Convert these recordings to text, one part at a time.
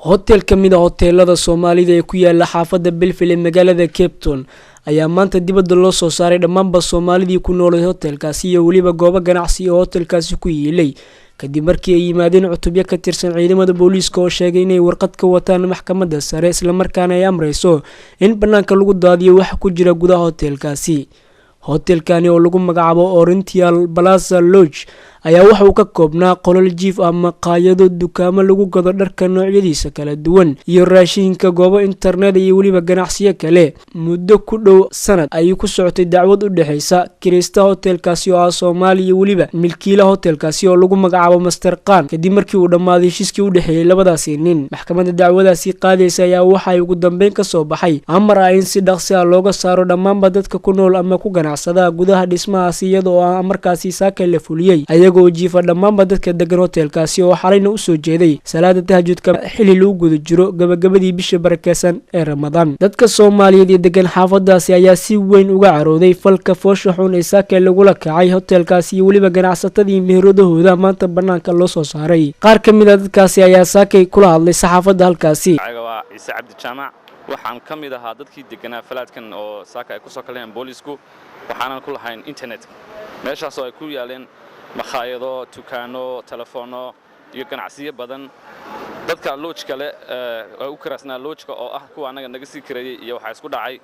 Hotel ka mid ah hoteelada Soomaalida ee ku yaala xaafadda Bellville ee magaalada Cape Town ayaa maanta dibadda loo soo saaray dhammaanba Soomaalidii ku noolay hotelkaasi iyo weliba goobo ganacsi oo hotelkaasi ku yiilay, kadib markii ay yimaadeen cutubyo ka tirsan ciidamada booliiska oo sheegay inay warqad ka wataan maxkamadda sare, islamarkaana ay amreyso in bannaanka lagu daadiyo waxa ku jira gudaha hotelkaasi. Hotelkani oo lagu magacaabo Oriental Plaza Lodge ayaa waxa uu ka koobnaa qolal jiif ah, maqaayado, dukaamo lagu gado dharka noocyadiisa kala duwan iyo raashinka, goobo internet iyo weliba ganacsiyo kale. Muddo ku dhow sanad ayay ku socotay dacwad u dhexeysa kirista hotelkaasi oo ah Soomaali iyo weliba milkiila hotelkaasi oo lagu magacaabo Master Khan, kadib markii uu dhammaaday heshiiskii u dhexeeyey labadaasi nin. Maxkamadda dacwadaasi qaadaysa ayaa waxay ugu dambeyn kasoo baxay amar ah in si dhaqsi ah looga saaro dhammaanba dadka ku nool ama ku ganacsada gudaha dhismahaasi, iyada oo ah markaasi saaka la fuliyey, ayagoo jiifa dhammaanba dadka degan hotelkaasi oo xalayna usoo jeeday salaada tahajudka, xili lagu guda jiro gabagabadii bisha barakeysan ee Ramadaan. Dadka Soomaaliyeed ee degan xaafadaasi ayaa si weyn uga carooday falka foosha xun ee saaka lagula kacay hotelkaasi iyo weliba ganacsatadii meheradahooda maanta banaanka loo soo saaray. Qaar ka mid ah dadkaasi ayaa saakay kula hadlay saxaafadda halkaasi. Waa Ciise Cabdi Jaamac. Waxaan ka mid ahaa dadkii deganaa falaadkan oo saaka ay ku soo kaleen boolisku. Waxaanan ku lahayn internet meeshaasoo ay ku yaaleen makhaayado, dukaano, telefoonno iyo ganacsiyo badan. Dadka lodge kale ee u kiraasnaa lodgeka oo ah kuwa annaga naga sii kareeyey iyo waxaa isku dhacay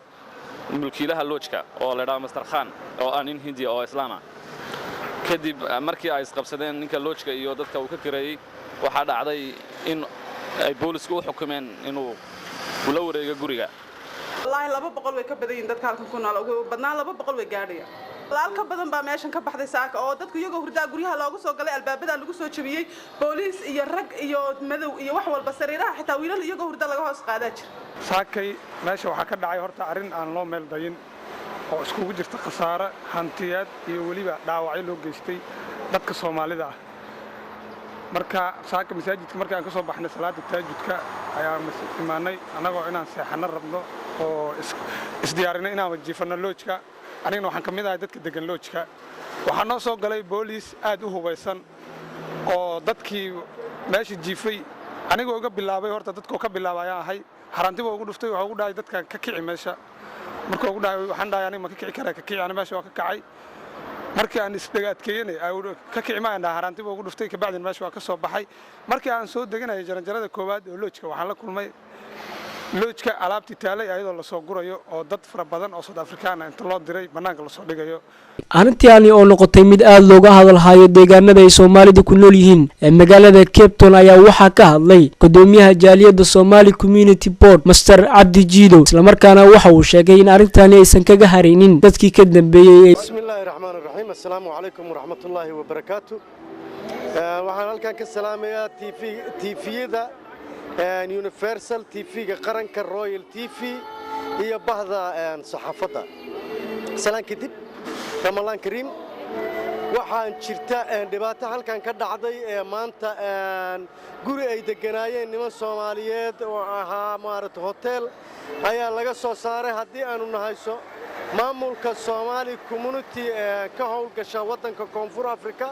mulkiilaha lodgeka oo la idhaha Master Khan, oo ah nin Hindiya oo Islaama. Kadib markii ay isqabsadeen ninka lodgeka iyo dadka uu ka kareeyey, waxaa dhacday in ay boolisku u xukumeen inuu ula wareego guriga. Wallaahi, 200 way ka badan yihiin dadka halkan ku nool. Ugu badnaan 200 way gaadhaya. Laal ka badan baa meeshan ka baxday saaka, oo dadku iyagoo hurdaa guryaha loogu soo galay, albaabadaa lagu soo jabiyey, booliis iyo rag iyo madow iyo wax walba. Sariiraha xitaa wiilal iyagoo hurda laga hoos qaadaa jira. Saakay meesha waxaa ka dhacay horta arrin aan loo meel dayin oo iskugu jirta khasaare hantiyeed iyo weliba dhaawacyo loo geystay dadka Soomaalida ah. Marka saaka masaajidka markaan ka soo baxnay salaada taajudka ayaan imaanay, annagoo inaan seexanno rabno oo isdiyaarinay inaan jiifanno lodgeka. Anigana waxaan ka mid ahay dadka degan lodgeka. Waxaa noo soo galay booliis aad u hubaysan oo dadkii meesha jiifay, anigoo uga bilaabay horta dadkoo ka bilaaba ayaan ahay. Harantiba ugu dhuftay, waxuu ugu dhahay, "Dadkan ka kici meesha." Markuu ugu dhahay, waxaan dhahay, "Aniga ma ka kici karaa? Ka kici." Ani meesha waa ka kacay. Markii aan isdhagaadkeeyanay, "Ka kici maan," dhaha, harantiba ugu dhuftay. Kabacdin meesha waa ka soo baxay. Markii aan soo deganayay jaranjarada koowaad oo lodgeka, waxaan la kulmay lodgeka alaabtii taalay ayadoo lasoo gurayo, oo dad fara badan oo South Afrikaan ah inta loo diray bannaanka lasoo dhigayo. Arrintiani oo noqotay mid aada looga hadalhayo deegaanada ay Soomaalida ku nool yihiin ee magaalada Cape Town ayaa waxaa ka hadlay gudoomiyaha jaaliyadda Somali Community Board, Master Cabdi Jiidow, islamarkaana waxa uu sheegay in arrintani aysan kaga haraynin dadkii ka dambeeyey. Bismi illaahi raxmaan raxiim. Assalaamu calaykum waraxmatullaahi wabarakaatu. Waxaan halkan ka salaamayaa TV-yada Universal, TV-ga qaranka, Royal TV iyo bahda saxaafadda. Salaan kadib, Ramadaan kariim. Waxaan jirta dhibaato halkan ka dhacday ee maanta guri ay degganaayeen niman Soomaaliyeed oo ahaa maarata hotel ayaa laga soo saaray. Haddii aanu nahayso maamulka Somali Community ee ka howlgasha waddanka Koonfur Afrika,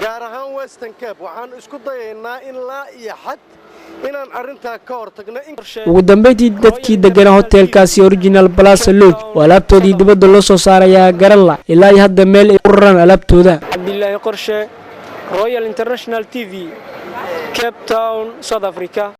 gaar ahaan Western Cape, waxaan isku dayaynaa in laa iyo xad inaan arrintaa ka hortagno. Ugu dambeyntii, dadkii deganaa hotelkaasi Original Plaza Lodge oo alaabtoodii dibadda loo soo saarayaa garanla ilaa iyo hadda meel ay u raraan alaabtooda. Cabdilaahi Qorshe, Royal International TV, Cape Town, South Africa.